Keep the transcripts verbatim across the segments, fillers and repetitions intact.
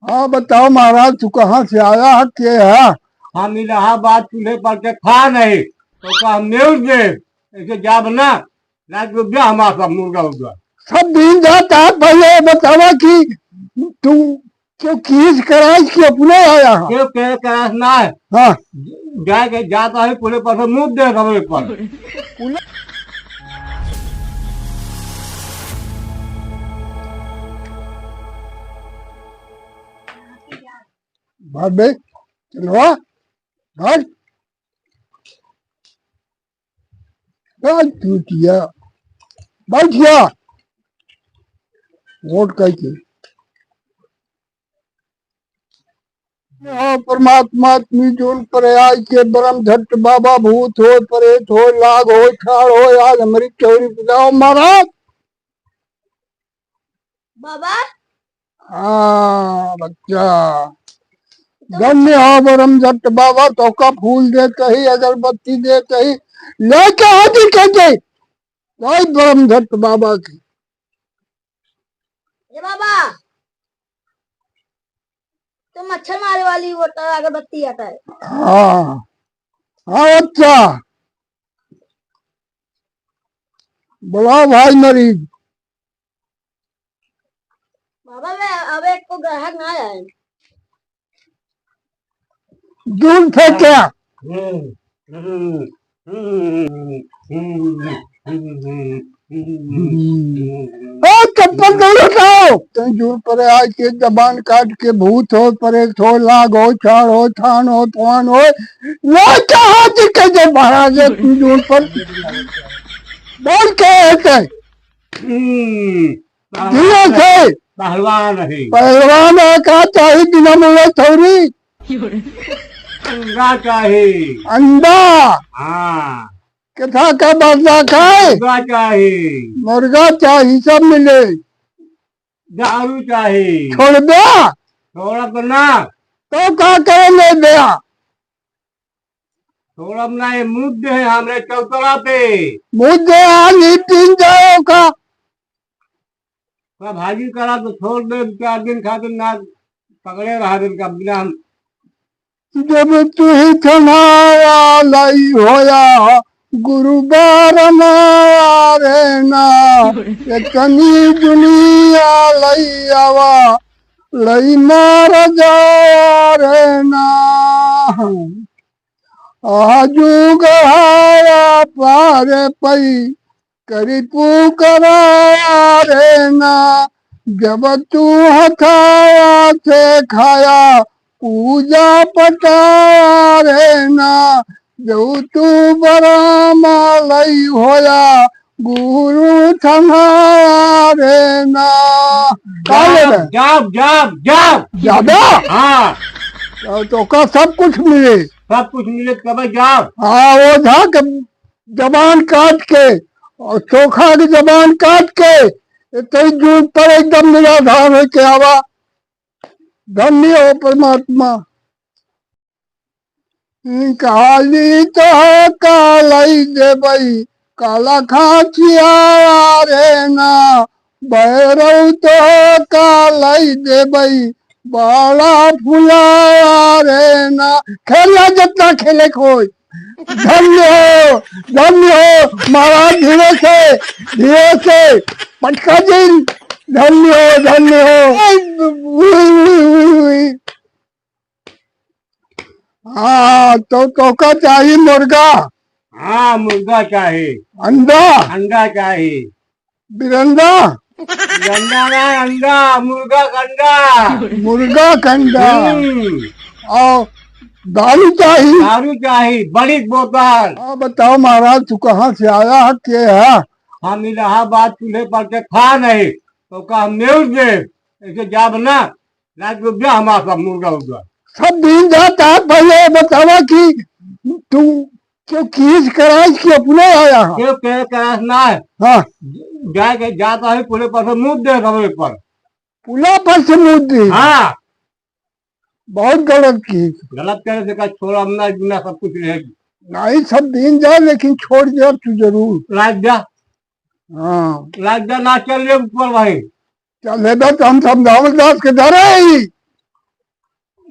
हाँ, बताओ महाराज, तू कहाँ से आया है, के है? हम इलाहाबाद चूल्हे पर के खा नहीं, तो का हम न्यूज दे, ऐसे जाब ना, लाज रुपया हमारा सब मुर्गा उर्गा। सब दिन जाता है, पहले बतावा कि तू क्यों किस कराइस कि अपने आया है? क्यों के कराइस ना है? हाँ। जाए के जाता है, पूरे पर से मुंह दे रहे पर। भाग बे, चलवा, भाग। भाग चूतिया, बैठ जा। वोट कह के। हो परमात्मा, तू जोन पर आय के ब्रह्म झट बाबा, भूत होय, प्रेत होय, लाग होय, ठाड़ होय, आज हमरी चौरी पुजाओ महाराज। बाबा। हाँ, बच्चा। धन्य हो ब्रह्म झट बाबा, तोका फूल देत ही, अगरबत्ती देत ही, लेके हाजिर कर दे। जय ब्रह्म झट बाबा की। ए बाबा, तो मच्छर मारे वाली वो तो अगरबत्ती आता है। हाँ, हाँ बच्चा, बुलाओ भाई मरीज। बाबा, मैं अब एक को ग्राहक ना आए। दूर से क्या? ओ, चप्पल दे उठाओ। तैं जोर पर आय के जबान काट के भूत हो, प्रेत हो, लाग हो, छाड़ हो, थान हो, फवान हो, ना कहा जी के जब महाराज है, तू जोर पर बोल के है तैं। हम्म, धीरे से। पहलवान है। पहलवान है, का चाही बिना मुँहे थौरी? अंडा चाही। अंडा? हाँ। केथा का बदला खाए? मुर्गा चाही। मुर्गा चाही, सब मिले। दारू चाही। छोड़ दे। छोड़ब ना। तो का करे ले दे? छोड़ब ना, ये मुद्दे है हमरे चौतरा पे। मुद्दे आ नहीं पीन जाओ का? सब हाजिर करा तो छोड़ दे, चार दिन खातिर ना पकड़े रहा दिन का बिना हम। जब तू ही थनाया लई होया, गुरुबार माया रे ना, इतनी दुनिया लई आवा, लई मार जाया रे ना। आजू गहाया पार पई, करी पुकारा रे ना, जब तू हथाया से खाया, पूजा पटाया रे ना, जब तू बरामा लई होया, गुरु थमाया रे ना। का जाब, लेबे? जाब, जाब, जाब। जाबे? हाँ। तो, तो का सब कुछ मिले? सब कुछ मिले, तबे जाब। हाँ, ओझा के जबान काट के और चोखा के जबान काट के, इतनी जून पर एकदम निराधार होके आवा। धन्य हो परमात्मा। काली तो कालई देबई, काला खाचिया रे ना, भैरव तो कालई देबई, बड़ा फुलाया रे ना। खेलना जितना खेले कोई। धन्य हो, धन्य हो महाराज, धीरे से, धीरे से पटका दिन। धन्य हो, धन्य हो। हाँ, तो तोका चाही मुर्गा? हाँ, मुर्गा चाही। अंडा? अंडा चाही। बिरंडा? बिरंडा ना, अंडा, मुर्गा का अंडा। मुर्गा का अंडा। हम्म। और दारू चाही? दारू चाही, बड़ी बोतल। हाँ, बताओ महाराज, तू कहाँ से आया है, के है? हम इलाहाबाद चूल्हे पर के खा नहीं, तो का हम न्यूज दे, ऐसे जाब ना, लाज रुपया हमारा सब मुर्गा उर्गा। सब दिन जाता है, पहले बतावा कि तू क्यों किस कराइस कि अपने आया है? क्यों के कराइस ना है? हाँ। जाए के जाता है, पूरे पर से मुंह दे रहे पर। पूरा पर से मुंह दे? हाँ। बहुत गलत की। गलत करे से का छोड़ा, हम ना, ना सब कुछ रहे। नहीं, सब दिन जाए, लेकिन छोड़ दे तू जरूर। लाग जा। हाँ। लाग जा, ना चल रे ऊपर भाई। चल ले बे, तो हम समझावल दास के डरे ही।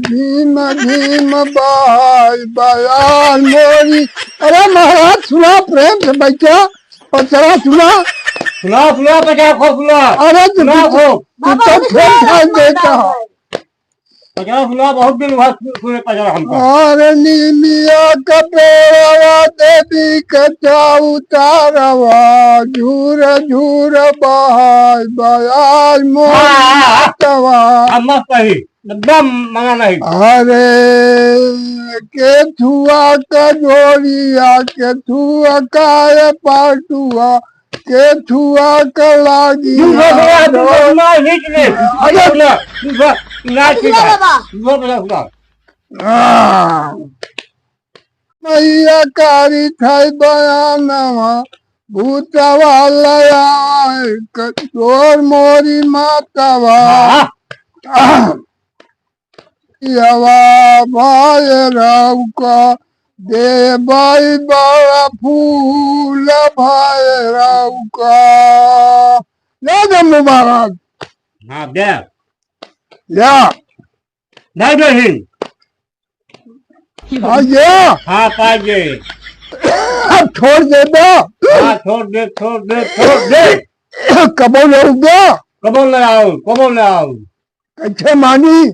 झीम झीम बहाय बयार मोरी। अरे महाराज, सुना, प्रेम से बैठा, पचरा सुना। सुना, सुना, पचरा खूब सुना। अरे, तू सुना तो, खूब। तू बाबा, तो उनके फेर साथ ठार माता देता है। है। पचरा सुना, बहुत दिन हुआ सु-, सुने पचरा हमका। अरे नीमिया का पेड़वा देवी का चौतारवा, झूर झूर बहाय बयार मोरी हाँ, हाँ, हाँ। मातवा। अब मस्त रही, एकदम मना नहीं। अरे केथुआ का जोड़िया, केथुआ का ये पाटुआ, केथुआ का लागी दूसरा सुना, दूसरा सुना, हिट ले। अरे दूसरा, दूसरा, ना, ठीक है। बाबा। दूसरा, दूसरा, दूसरा। हाँ। मैया कारी थाई बयानवा, भूतवा लयाए कठोर मोरी मातवा। हाँ। यवा भैरव का देवई बड़ा फूल भैरव का। ले दे मुबारक। हाँ, दे। या। दे दे ही। आ गया। हाँ, पा गए। अब छोड़ दे दो। हाँ, छोड़ दे, छोड़ दे, छोड़ दे। कबो ले आओ दो। कबो ले आओ, कबो ले आओ। कैसे मानी?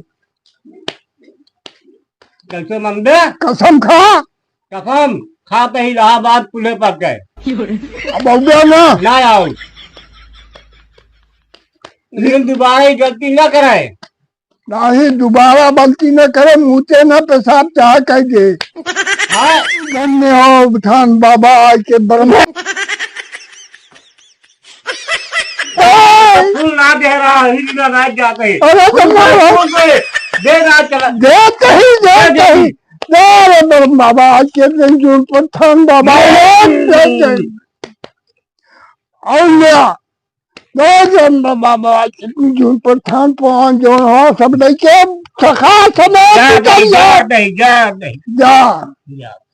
कैसे मानबे? कसम खा। कसम खाते ही इलाहाबाद पुले पर गए। अब आओगे ना? ना आओ। लेकिन दोबारा ये गलती ना करे। नहीं, दोबारा गलती ना करे, मुँहते ना पेशाब चाहे कह दे। हाँ। धन्य हो थान बाबा आके ब्रह्मा। फूल ना दे रहा, हिल ना रात जाते। अरे तो फूल दे, बाबा। फूल दे, दे रात चला। देते ही, दे देते ही। दे। दे रे मेरे बाबा, आज के दिन जून पर थान बाबा, दे। दे, दे। और लिया। दे रे मेरे बाबा, आज के दिन जून पर थान पहुँच जो हो, सब लेके सखा समय जा निकल नहीं, जा। जा नहीं, जा नहीं। जा। जा।